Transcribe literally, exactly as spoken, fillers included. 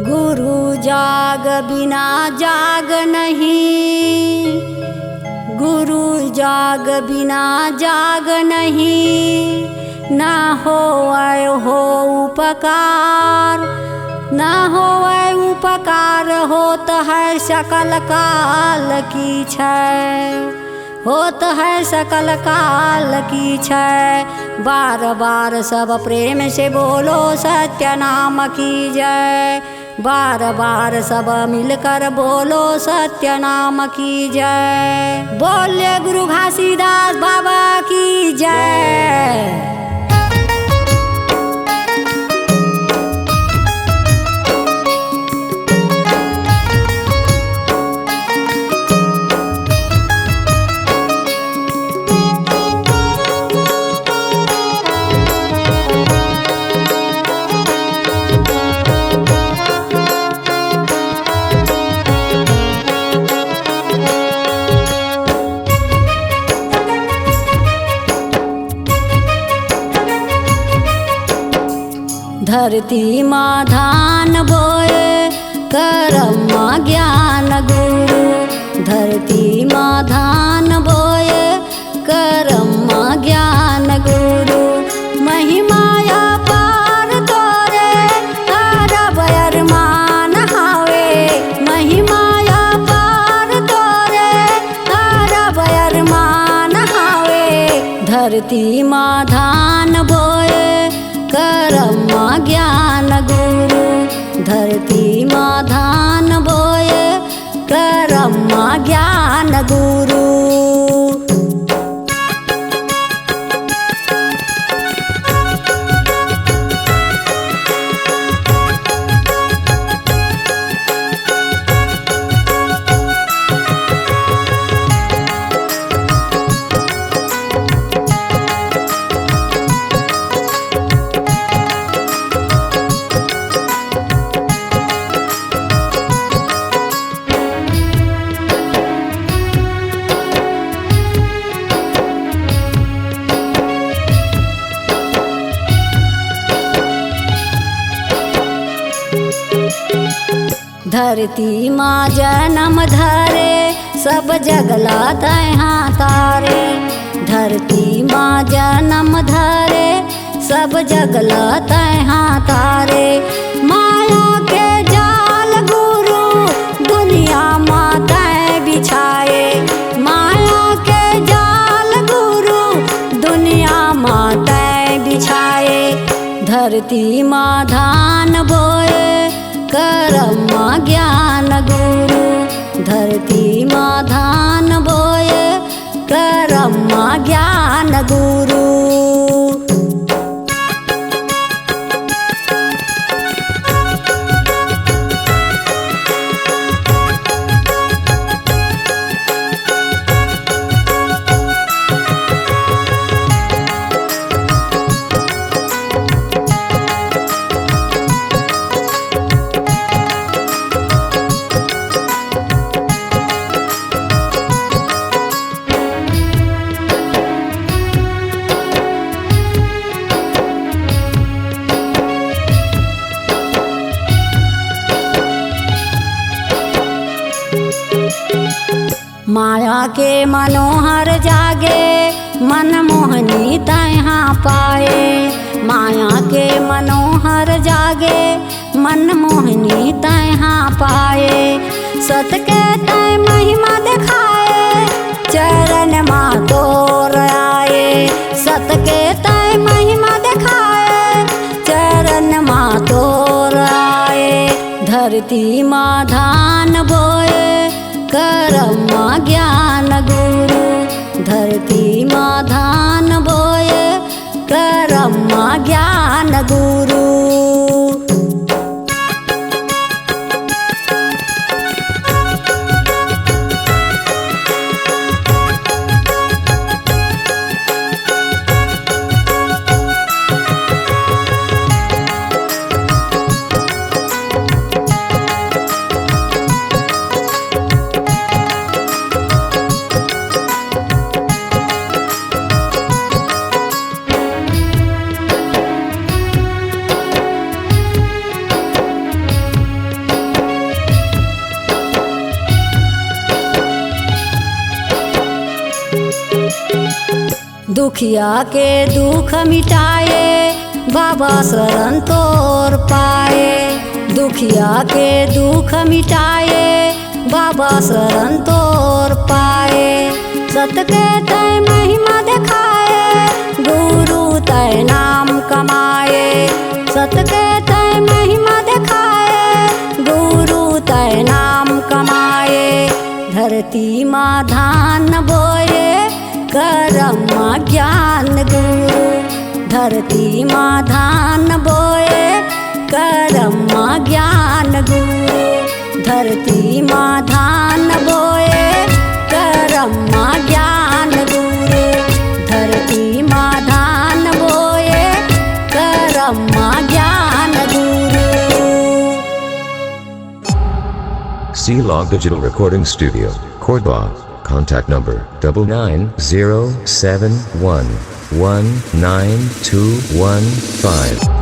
गुरु जाग बिना जाग नहीं, गुरु जाग बिना जाग नहीं, ना होवै हो उपकार, ना होवै उपकार, होत है सकल काल की छै, होत है सकल काल की छै। बार बार सब प्रेम से बोलो सत्य नाम की जय। बार बार सब मिलकर बोलो सत्य नाम की जय। बोलिए गुरु घासीदास बाबा की जय। धरती मा धान बोए, करम मा ज्ञान गुरु। धरती मा धान बोए, करम मा ज्ञान गुरु। महिमा अपार तोरे, अरब अरमान हावे। महिमा अपार तोरे, अरब अरमान हावे। धरती मा धान बोए, करम मा ज्ञान गुरु। धरती मा धान बोए, करम मा ज्ञान गुरु। धरती मा जनम धरे, सब जग ला तैं हा तारे। धरती मा जनम धरे, सब जग ला तैं हा तारे। माया के जाल गुरु दुनिया मा तैं बिछाए। माया के जाल गुरु दुनिया मा तैं बिछाए। धरती मा धान बोए, करम मा ज्ञान गुरु। धरती मा धान बोए, करम मा ज्ञान गुरु। माया के मनोहर जागे, मनमोहनी तैं हा पाए। माया के मनोहर जागे, मनमोहनी तैं हा पाए। सत के तैं महिमा देखाए, चरण मा तोर आए। सत के तैं महिमा देखाए, चरण मा तोर आए। धरती मा धान बोए, करम मा ज्ञान गुरु। धरती मा धान बोए, करम मा ज्ञान गुरु। दुखिया के दुख मिटाए, बाबा शरण तोर पाए। दुखिया के दुख मिटाए, बाबा शरण तोर पाए। सत के तय महिमा देखाए, गुरु तय नाम कमाए। सत के तय महिमा देखाए, गुरु तय नाम कमाए। धरती मा धान बोए, करम मा ज्ञान गुरु। धरती मा धान बोए, करम मा ज्ञान गुरु। धरती मा धान बोए, करम मा ज्ञान गुरु। धरती मा धान बोए, करम मा ज्ञान गुरु। C Log Digital Recording Studio, Cordoba. Contact number double nine zero seven one one nine two one five.